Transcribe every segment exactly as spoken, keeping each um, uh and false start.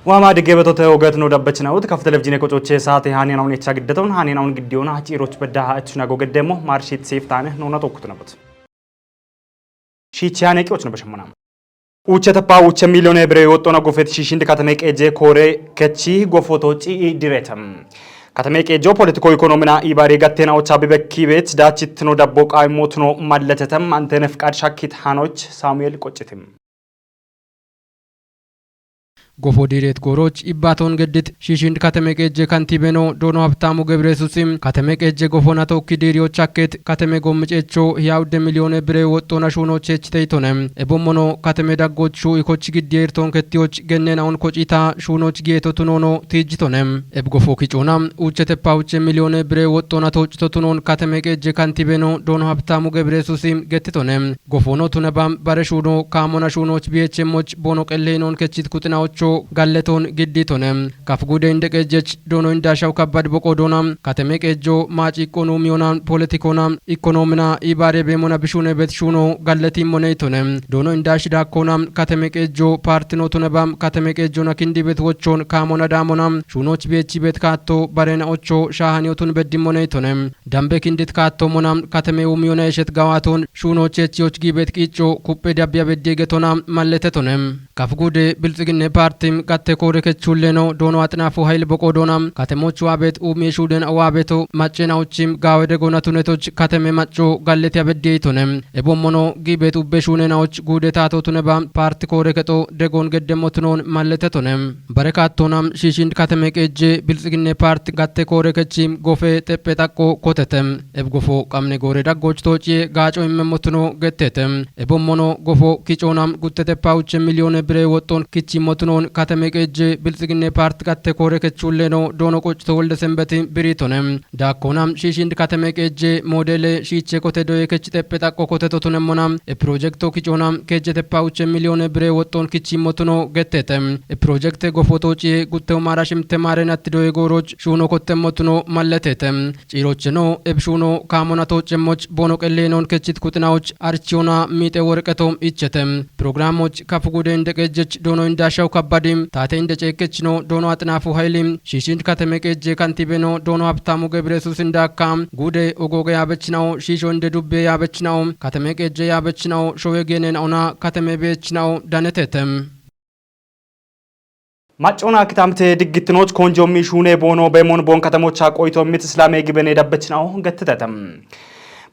Waama digge betote oget no dabbechinawut kaf televizhiine qocoche saate haanenawun echa giddetoun haanenawun giddiyoona haciiroch bedda ha etshinago geddemo maarshit seeftaane noona tokkutunabut. Shiichi haane qiyoch no beshemmona. Uche teppa uche miliyoone bire woxxona gofet shiishind katame qeejje koore kechi gofoto ci'i direte. Katame qeejjo politiko ikonomina ibaare gattenaocha bibekki bet daachitno dabbo qaaymootno malletetem antene fiqaad shakkit hanoch Saamu'eel Qocciti. Gofo diireet gooroch ibbaaton geddit shiishind katame qeejje kantiibeno doono Habtaamu Gebreyesuusi katame qeejje gofona tookki diiriyoch hakket katame gommiceecho hiya udde miliyoone bire woxxona shuunoch eechiteytone. Ebommono katame daggoch shuu'ikoch giddiyeyrton kettiyoch genneenaon kociita shuunoch giyeto tunoono tiijjitone. Eb gofo kicoona uche teppa uche miliyoone bire woxxona toocito tunoon katame qeejje kantiibeno doono Habtaamu Gebreyesuusi gettitone. Gofono tunebam bare shuuno kaamona shuunoch biyechemmoch boono qelleynon kechit kuxinaocho galleton giddiitone. Kaf guude inde qeejjech doono Indaashaw Kabbad boqoodoona katame qeejjo maaci iqqonu miyona politikona ikonomina ibaare beemona bishuune bet shuuno galleti immoneytone. Doono Indaash daakkoona katame qeejjo paartino tunebam katame qeejjona kindi bet wochon kaamona daamona shuunoch biyechi bet kaatto barena'ocho shaahaniyotun beddimmoneytone. Dambe kindit kaatto mona katame umiyona eshet gawaaton shuunoch echiyoch giibet qiicco kuppe dabbiya beddi egetona malletetone. Kaf guude bilxiginne paartim gatte koore kechulleeno doono Axinaafu Hayil boqoodoona katemoch waabet umiye shuuden awaabeto maccena'ochim gaawe degona tunetoch katame macco galletiya beddiyeytone. Ebommono giibet ubbe shuunena'och guude taato tuneba paarti koore kexo degon geddemmo tunoon malletetone. Bare kaattoonam shiishind katame qeejje bilxiginne paarti gatte koore kechim gofe xephe xaqqo kotete. Eb gofo qamne goore daggoch toociye gaaco immemmo tuno gettete. Ebommono gofo kicoonam gutte teppa uche miliyoone bire woxxon kichimmo tunoon katame qeejje bilxiginne paarti gatte koore kechulleeno doono Qoccito Wolde Sembeti biriitone. Daakkoonam shiishind katame qeejje moodeele shiiche kote doye kech xephe xaqqo koteto tunemmona e pirojekto kicoonam keejje teppa uche miliyoone bire woxxon kichimmo tuno gettete. E pirojekte gofo toociye guttew maarashim temaarenatti doye gooroch shuuno kottemmo tuno malleteete. Ciirocheno eb shuuno kaamona toocemmoch boono qelleynon kechit kuxinaoch arichiyona miixe worqeto ichete. Pirogiramoch kaf guude inde qeejjech doono Indaashaw Kabbadi taate inde ceekkechino doono Axinaafu Hayili shiishind katame qeejje kantiibeno doono Habtaamu Gebreyesuusin daakka guude ogooge yaabechina'o shiisho inde dubbe yaabechina'o katame qeejje yaabechina'o showe geeneena'ona katame beechina'o daneteete. Maccoona kitamte diggittinoch konjommi shuune boono beemon boon katamocha qoyto mit islaame gibene dabbechina'o gettitete.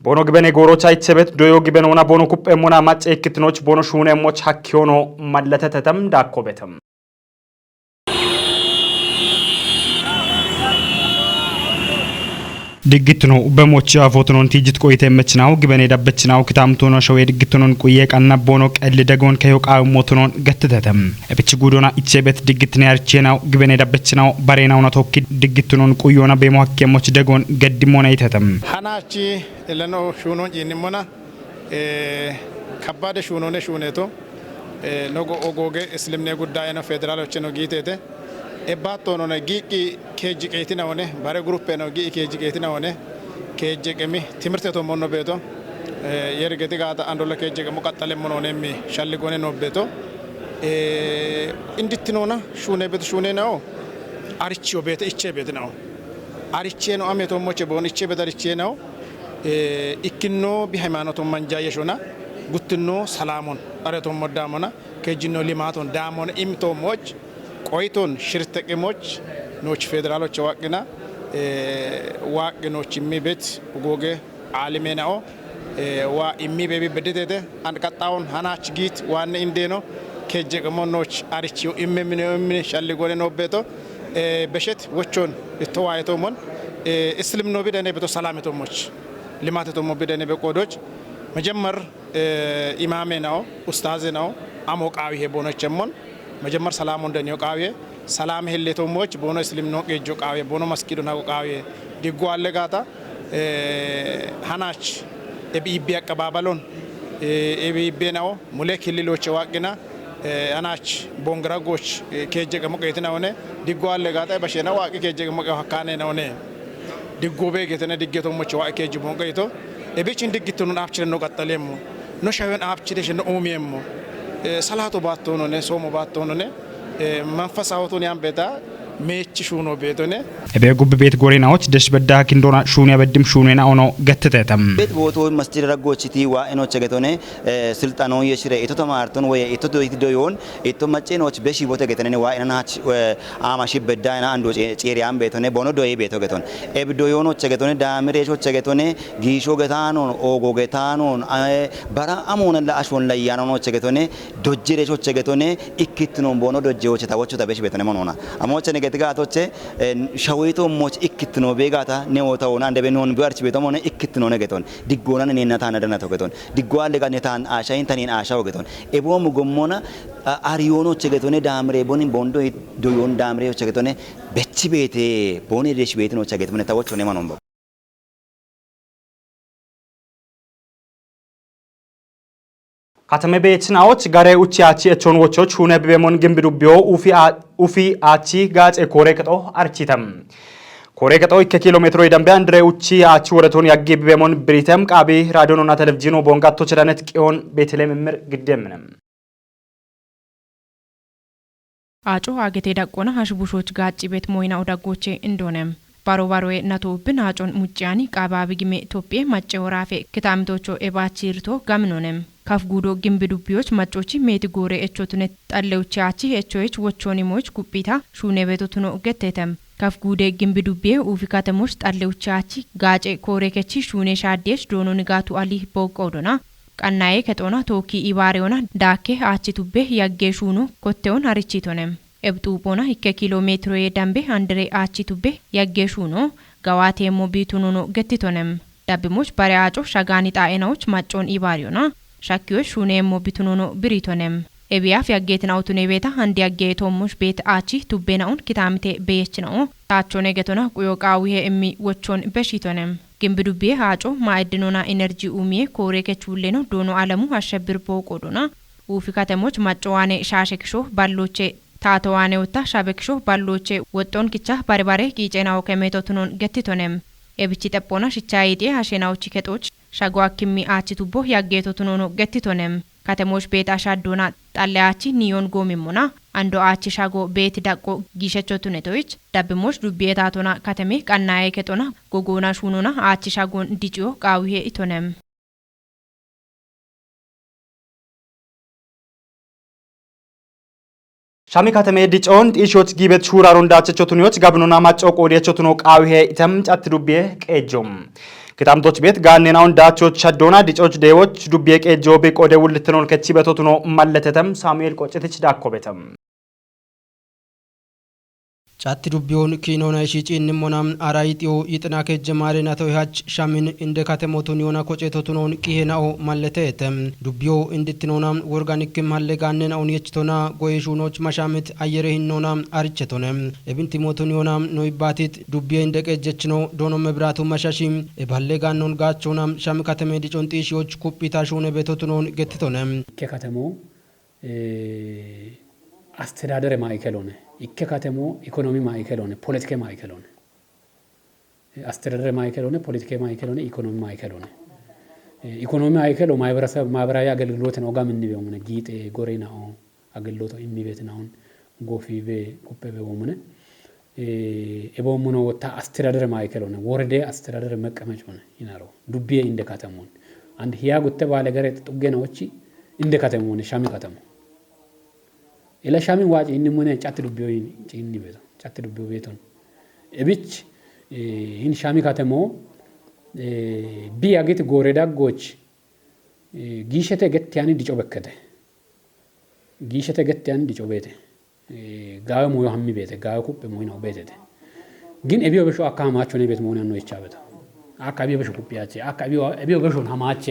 Boono gibene goorocha ichebet doyo gibenoona boono kupheemmona macce ikkittinoch boono shuuneemmoch hakkiyono malletetetem daakkobetem. Diggittino ubbemochi afotunon tijjit qoyite mechinaw gibene dabbechinaw kitamtuno showe diggittinoon quye qanna boono qelli degoon keyo qaawimmotunon gettitetem. Ebichi guudona ichebet diggittine archienaw gibene dabbechinaw bareenawna tokki diggittinoon quyona beemo hakkemoch degoon geddimona itetem. Hanachi eleno shuunon jiinimmona. Ee, kabbaade shuunoone shuuneeto. Ee, nogo ogooge islimne guddaayeno federaalocheno giiteete. Ebbaattoonone giiqqi keejji qeetinawone, bare guruppeno gi'i keejji qeetinawone, keejje qemi timirteto monno beeto. Ee, yergeti gaata andolla keejje qemo qaxxalemmonoone immi shalli gone noo beeto. Ee, indittinoona shuunee beeto shuuneenawo. Arichiyo beete ichee beetinawo. Aricheeno ame toommoche boon ichee beete aricheenawo. Ee, ikkinnoo bi haymaanoton manjaayeshona, guttinnoo salaamon, areton moddaamona, keejjinnoo limaaton daamona, im toommoch, qoyton, shirteqimoch, nooch federaaloche waaqqina, ee, waaqqi nooch immi bet, ugooge, aalimeena'o, ee, waa immi bebi bedditeete, and qaxxaawon hanaach giit waanne indeeno, keejje qemo nooch arichiyo imme mine immine shalli gone noo beeto, ee, beshet wochon itto waaye toommon, ee, islimno bi dayne beto salaame toommoch. Limaate tommo bidene beqoodoch, mejemmar, ee, imaame na'o, ustaaze na'o, amo qaawihe boonochemmon, mejemmar salaamon daniyo qaawihe, salaame helle tommoch, boono islimno qeejjo qaawihe, boono maskiido nago qaawihe, diggo alle gaata, ee, hanaach, ebi ibbi aqqabaabalon, ee, ebi ibbe na'o, mule killiloche waaqqina, ee, hanaach, bongira gooch, ee, keejje qemo qeetinawone, diggo alle gaata, ee, bashena waaqqi keejje qemo qeho hakkaaneenawone. Diggo beegetene digge tommoche waa keejji bonqe yito. Ebichin diggittunun aabchi'renno qaxxaleemmo. No shawen aabchi'reshenno uumiyeemmo. Ee, salaato baattoonone, soomo baattoonone. መንፈሳዊ ቶን ያን ቤታ ሜች ሹኖ ቤቶኔ። እቤ ጉብ ቤት ጎሬናዎች ደሽ በዳ ክንዶና ሹኔ አበድም ሹኔና ኦኖ ገትተተም። ቤት ጎቶ መስጂድ ረጎችቲ ዋኤኖች ገቶኔ ስልጣኖ የሽሬ ኢቶ ተማርቶን ወይ ኢቶ ዶይት ዶዮን ኢቶ መቼኖች በሺ ቦተ ገተነኔ ዋኤናናች አማሺ በዳይና አንዶ ጪሪያን ቤቶኔ ቦኖ ዶይ ቤቶ ገቶን ኤብ ዶዮኖች ገቶኔ ዳምሬሾች ገቶኔ ጊሾ ገታኖን ኦጎ ገታኖን በራ አሞነላ አሾን ለያኖኖች ገቶኔ ዶጅሬሾች ገቶኔ ኢክትኖን ቦኖ ዶጄዎች ታወቹ ተበሽ ቤቶኔ ሞኖና አሞቸ ነገት ጋቶቼ ሸዊቶ ሞች ኢክትኖ ቤጋታ ኔዎታውን አንደ ቤኖን ቢዋርች ቤቶ ሞነ ኢክትኖ ነገቶን ድጎናን ኔና ታና ደና ተገቶን ድጎ አለጋ ኔታን አሻይን ተኔን አሻ ወገቶን ኤቦሙ ጎሞና አሪዮኖች ገቶኔ ዳምሬ ቦኒን ቦንዶ ዶዮን ዳምሬዎች ገቶኔ በች ቤቴ ቦኒ ደሽ ቤትኖች ገት ምነ ታወቹ ኔ ማኖን ቦ ከተሜ ቤችናዎች ጋሬ ኡቺ አቺ ኤቾን ወቾች ሁነ ቢቤሞን ግንብ ዱቢዮ ኡፊ አቺ ጋጼ ኮሬ ቅጦ አርቺተም። ኮሬ ቅጦ ኢከ ኪሎ ሜትሮ ይደንቤ አንድሬ ኡቺ አቺ ወረቶን ያጌ ቢቤሞን ብሪተም ቃቢ ራዲዮኖና ቴሌቪዥኖ ቦንጋቶች ዳነት ቂዮን ቤተልሔም ምር ግዴምንም። አጮ አገቴ ዳቆና ሀሽቡሾች ጋጭ ቤት ሞይና ኦዳጎቼ እንዶነም። ባሮ ባሮዬ ናቶ ብን አጮን ሙጭያኒ ቃባ ብግሜ ቶጴ ማጨ ወራፌ ክታምቶቾ ኤባቺ ርቶ ጋምኖነም። ካፍ ጉዶ ግንብ ዱቢዎች ማጮቺ ሜት ጎሬ ኤቾቱነ ጣሌውቺ አቺ ኤቾች ወቾኒ ሞች ጉጲታ ሹኔ ቤቶቱኖ ገቴተም። ካፍ ጉዴ ግንብ ዱቢዬ ኡፊ ካተሞች ጣሌውቺ አቺ ጋጬ ኮሬ ከቺ ሹኔ ሻዴች ዶኖ ንጋቱ አሊ ቦቆ ዶና። ቀናዬ ከጦና ቶኪ ኢባሬዮና ዳኬ አቺ ቱቤ ያጌ ሹኖ ኮቴውን አርቺቶነም። ኤብጡጶና ኢከ ኪሎ ሜትሮዬ ደንቤ አንድሬ አቺ ቱቤ ያጌ ሹኖ ገዋቴ ሞ ቢቱኖኖ ገቲቶነም። ዳብሞች ባሬ አጮ ሸጋኒ ጣኤናዎች ማጮን ኢባሪዮና ሻኪዎች ሹኔ ሞ ቢቱኖኖ ብሪቶነም። ኤቢያፍ ያጌትን አውቱኔ ቤታ አንድ ያጌ ቶሞች ቤት አቺ ቱቤናውን ኪታምቴ ቤየችናኦ ታቾኔ ገቶና ቁዮ ቃዊሄ እሚ ወቾን በሺቶነም። ግንብ ዱቤ አጮ ማዕድኖና ኢነርጂ ኡሚዬ ኮሬ ከችውሌኖ ዶኖ አለሙ አሸብር ቦቆዶና ኡፊ ከተሞች ማጨዋኔ ሻሸክሾ ባሎቼ ታተዋኔ ወታ ሻበክሾ ባሎቼ ወጦን ኪቻ ባሬባሬ ቂጬናው ከሜቶትኖን ገቲቶነም። ኤብቺ ጠጶና ሽቻ ይጤ አሼናዎች ከጦች ሻጓ ክሚ አቺ ቱቦ ያጌቶትኖኖ ገቲቶነም። ከተሞች ቤት አሻዶና ጣለ አቺ ኒዮን ጎሚሞና አንዶ አቺ ሻጎ ቤት ዳቆ ጊሸቾ ቱኔቶች ዳብሞች ዱቤ ታቶና ከተሜ ቀናዬ ከጦና ጎጎና ሹኖና አቺ ሻጎን ዲጭዮ ቃዊሄ ኢቶነም። ሻሚ ከተሜ ዲጮን ጢሾች ጊቤት ሹራሮን ዳቸቾ ቱኒዮች ጋብኖና ማጨው ቆዴቾ ቱኖ ቃዊሄ ኢተም ጫት ዱቤ ቄጆም። ክታምቶች ቤት ጋኔናውን ዳቾች ሸዶና ዲጮች ዴዎች ዱቤ ቄጆ ቢቆዴ ውልትኖን ከቺ ቤቶ ቱኖ ማለተተም ሳሙኤል ቆጭትች ዳኮ ቤተም። ጫት ዱቢዮን ኪኖና ይሺ ጪንሞና አራይጢዮ ይጥና ከጀማሬ ናተው ይሃች ሻሚን እንደ ካተሞቱን ዮና ኮጨቶቱኖን ቂሄናኦ ማለተየተ። ዱቢዮ እንድትኖና ኦርጋኒክ ማለ ጋኔናውን የችቶና ጎይሹኖች መሻምት አየረ ሂኖና አርቸቶነ። እብንቲሞቱን ዮና ኖይባቲት ዱቢየ እንደ ቀጀችኖ ዶኖ መብራቱ መሻሺ እባለ ጋኖን ጋቾና ሻሚ ካተሜ ዲጮን ጢሺዎች ኩጲታ ሹነ ቤቶቱኖን ገትቶነ። ከከተሞ አስተዳደር ማእከል ሆነ። ኢከ ከተሞ ኢኮኖሚ ማእከል ሆነ፣ ፖለቲከ ማእከል ሆነ። አስተዳደር ማእከል ሆነ፣ ፖለቲከ ማእከል ሆነ፣ ኢኮኖሚ ማእከል ሆነ። ኢኮኖሚ ማእከል ማህበረሰብ፣ ማህበራዊ አገልግሎት ነው። ጋም እንቤ ሆነ ጊጤ ጎሬናኦ አገልግሎት የሚቤት ናውን ጎፊቤ ቁጴቤ ወሙነ ኤቦሙኖ ወታ አስተዳደር ማእከል ሆነ፣ ወረደ አስተዳደር መቀመጫ ሆነ ይናረው። ዱቤ እንደ ከተሞን አንድ ህያ ጉተ ባለ ገሬ ጥጌናዎች እንደ ከተሞን ሻሚ ከተሞ ኢለ ሻሚ ዋጭ ኢንሙነ ጫት ዱቤው ጭኒ ቤቶ ጫት ዱቤው ቤቶን እብች ኢን ሻሚ ከተሞ ቢያግት ጎሬ ዳጎች ጊሸተ ገት ያኒ ድጮ በከተ ጊሸተ ገት ያኒ ድጮ ቤተ ጋዌ ሞዮ ሀሚ ቤተ ጋዌ ኩፕ ሞይናው ቤተተ ግን ኤቢዮ በሾ አካ ሀማቾ ነ ቤት ሞይና ነው የቻ ቤተ አካ ኤቢዮ በሾ ኩፕ ያቼ አካ ኤቢዮ በሾን ሀማቼ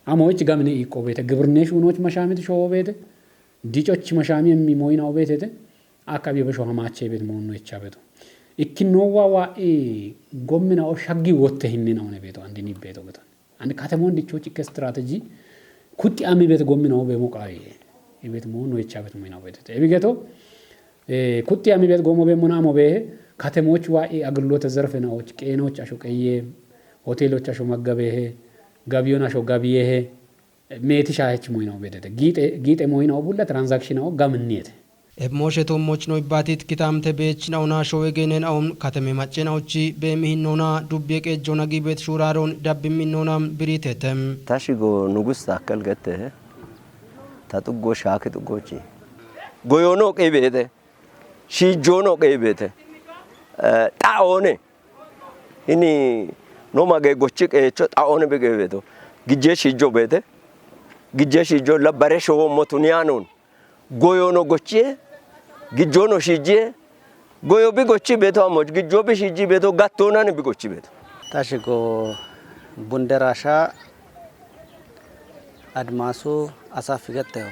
አሞች ጋምኔ ኢቆ ቤተ ግብርኔ ሹኖች መሻሚት ሾ ቤተ ዲጮች መሻሚ የሚ ሞይናው ቤተተ አካ ኤቢዮ በሾ ሀማቼ ቤት ሞይኖ የቻ ቤቱ ኢኪኖዋ ዋኢ ጎምናው ሻጊ ወተ ህኒ ነው ነ ቤቱ አንድ ኒ ቤቱ ቤቱ አንድ ከተሞን ዲቾች ኢከ ስትራቴጂ ኩጢ አሚ ቤት ጎሚ ነው ቤሞ ቃዊ ቤት ሞን ነው የቻ ቤት ሞይናው ቤት ኤቢ ገቶ ኩጢ አሚ ቤት ጎሞ ቤሞ ናሞ ቤ ከተሞች ዋኢ አግሎተ ዘርፍ ናዎች ቄኖች አሾ ቀየ ሆቴሎች አሾ መገበ ይሄ ገቢዮን አሾ ገቢየ ይሄ ሜቲ ሻሄች ሞይናው ቤተተ ጊጤ ሞይናው ቡላ ትራንዛክሽናው ጋምኔት Eb mooshe toommoch no ibbatit kitaamte beech na'ona showe geenen a'on kateme macce na'ochi beemi hinnoona dubbiye qeejjoona giibeet shuuraaroon dabbimmi hinnoona biriitete. Tashigo nugus taakkel gette ta xuggo shaaki xuggochi. Goyoono qeebeete. Shiijjoono qeebeete. Xa'oone. Hini no mage gochi qeecho xa'oone bi qeebeeto. Gijje shiijjo beete. Gijje shiijjo la bare showoommo tuniyaanoon. Goyoono gochiye. Gijjoono shiijjiye. Goyo bi gochi beeto amoch. Gijjo bi shiijji beeto gattoonani bi gochi beeto. Tashigo bunderasha Admaasu Asafi getteho.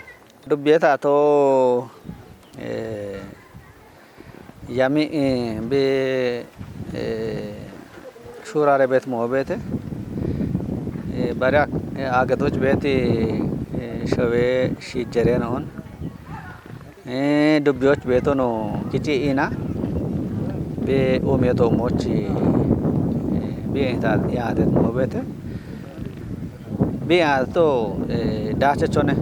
Dubbiye taato, eh, yami, eh, bi, eh, shuuraare beet moo beete. Eh, bare ak-, eh, aagetoch beeti, eh, showe shiijjereen a'on. Eh, dubbiyoch beetono kici ina. Bi uumiyo toommochi, eh, bi ita yaatet moo beete. Bi yaato, eh, daachechone.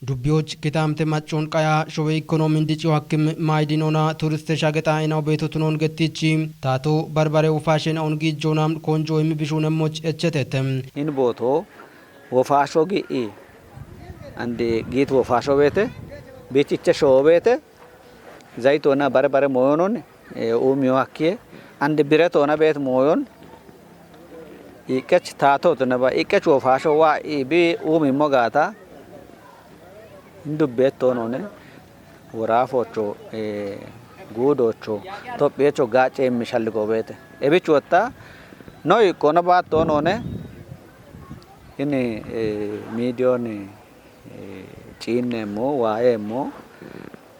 Dubbiyoch kitaamte maccoon qaya showe ikkonoomin diciyo hakkim maayidinoona turiste shage xaa'inaw beeto tunoon gettichi. Taato barbare wofaashen a'on giijjoona konjo imi bishuunemmoch echetete. In booto wofaasho gi'i. Andi giit wofaasho beete. Bichiche shoo beete. Zayitoona bare bare mooyonon, eh, uumiyo hakkiye. Andi biretoona beet mooyon. Iqqech taato tuneba, iqqech wofaasho waa ibi uumimmo gaata. Indubbeettoonone. Woraafocho, eh, guudocho, tophiyecho gaacce immi shalligo beete. Ebich wotta, no iqqoona baattoonone. Ini, eh, miidiyoni, eh, ciinneemmo, waayeemmo,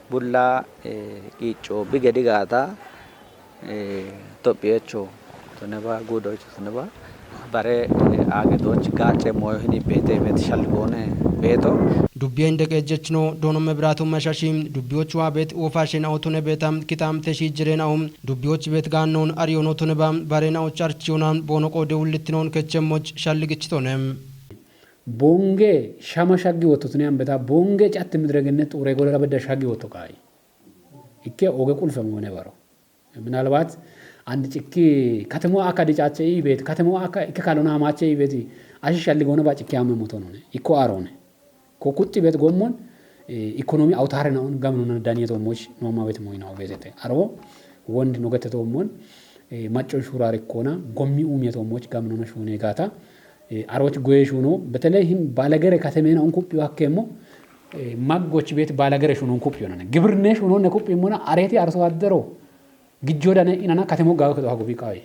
bulla, eh, qiicco bige digaata, eh, tophiyecho, toneba, guudocho, toneba, bare, eh, aagetoch gaacce mooyo hini beete, beete shalligoone beeto. Dubbiye inde qeejjechino, doono mebiraatu mashashi, dubbiyoch waa beet, wofaashen a'o tune beeta, kitaamte shiijjereen a'o, dubbiyoch beet gaannoon ariyono tuneba, bareen a'och archiyoona, boono qoode wullittinoon kechemmoch shalligichitone. Bonge shama shaggi wotto tuni ambeta, bonge catti midire genne xuure golera bedda shaggi wotto qaayi. Ikke oge qulfe moone baro. Minalbat andi cikki katemo akka dicache iibet, katemo akka ikke kalona amache iibeti, ashi shalli gona ba cikki amme motonone, ikko arone. Ko kutti bet gommon, eh, ikonomi awtare naun gaminona daniye toommoch nooma bet moyina obetete. Aro wondi nogete toommon, eh, macco shuurare ikkona, gommi uumiye toommoch gaminona shuune gaata, eh, aroch goye shuuno, beteley hin baalagere katemena un kuphiyo hakkemmo, eh, maggoch bet baalagere shuuno un kuphiyo nane. Gibirne shuuno ne kuphi mona, areti arso addero, gijjo dane inana katemo gawe keto hagubi qawe.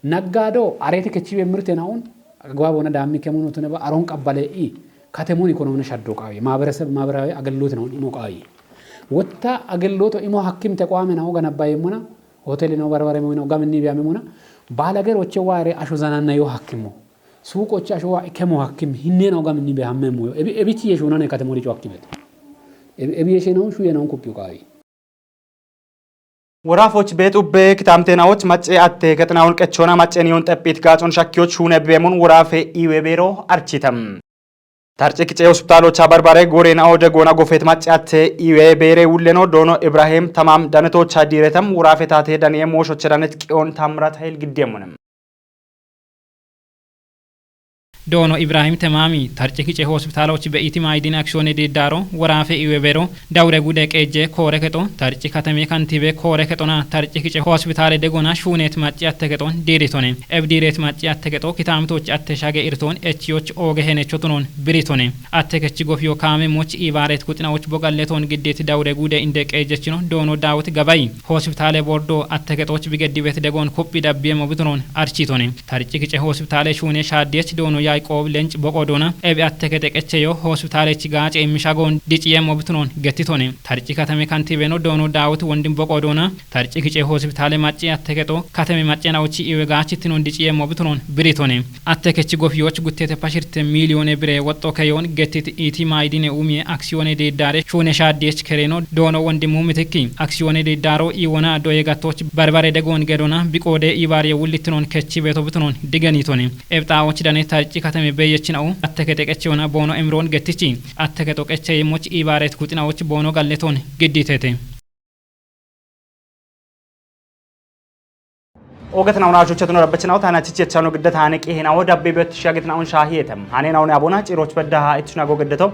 Naggaado areeti kechibe mirte naun, agbaabona daammi kemono tuneba aron qabbale i, katemon ikonomine shaddo qaawi, maabereseb, maaberawi agellote naun imo qaawi. Wotta agelloto imo hakkim teqwaame nao ganabbaye mona, hoteli nao, barbare mo nao, gaminni biyame mona, baalageroche waare asho zanannayo hakkimo. Suuqoche asho wa kemo hakkim, hinne nao gaminni be hamme moyo. Ebi, ebichi yeshunane katemo dicho hakkimete. Ebi, ebi yeshe naun, shu ye naun kuppiyo qaawi. Woraafoch beet ubbe kitaamte naoch macce atte gexinawon qechoona macceniyon xephit gaacon shakkiyoch shuune bibemun woraafe iwe beero architam. Tarci kice hospitaalocha barbare goore nao degoona gofet macce atte iwe beere wulleno doono Ibrahim Tamaam danetocha diiretam woraafe taate daniye mooshoche danet qiyon Taamrat Hayil giddemunem. Doono Ibrahim Temaami, Tarci kice hospitaaloch be'iti maayidin aksiyoone diiddaaro, woraafe iwe beero, dawure gude qeejje koore kexo, Tarci kateme kantibe koore kexona, Tarci kice hospitaale degona shuuneet macci atte kexon diiritone. Eb diireet macci atte kexo, kitaamtoch atte shage irtoon, echiyoch ooge henecho tunoon biritone. Atte kechi gofiyo kaame moch iibaaret kuxinawoch boqalletoon giddit dawure gude inde qeejjechino doono Daawit Gabayi. Hospitaale bordo atte kexoch bigeddi bet degoon kuphphi dabbiyemmo bitunoon architone. Tarci kice hospitaale shuune shaaddiyech doono Yaiqoob Lenc boqo doona ebi atte kexe qecheyo hospitaalech gaace immi shagoon diciyemmo bitunoon gettitone. Tarci katame kantibeno doono Daawit Wondim boqo doona Tarci kice hospitaale macci atte kexo katame macce naochi iwe gaachittinoon diciyemmo bitunoon biritone. Atte kechi gofiyoch guttete pashirte miiliyoone bire woxxo keyoon gettit iiti maayidine umiye aksiyoone diiddaare shuune shaaddiyech kereno doono Wondimu Mitikki. Aksiyoone diiddaaro iiwona doye gattoch barbare degoon gedona biqoode iibaariye wullittinoon kechi beeto bitunoon digenitone. Ebxaawoch dane Tarci Kateme beyechina'u atteke xeqeche yona boono emiroon gettichi. Atteke xoqeche yemmoch iibaaret kuxinawoch boono galleton gidditete. Ogetina'u naashuchetono dabbechinawu taane achichi yechano giddeta ane qihenawo dabbe bettushi agetina'un shaahiyetem. Ane na'une abona ciroch beddaha ichuna go geddeto.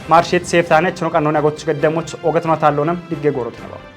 Marshet seeftaane ichuno qannoon agoch geddemoch ogetina'u taallonem digge goorotinaba.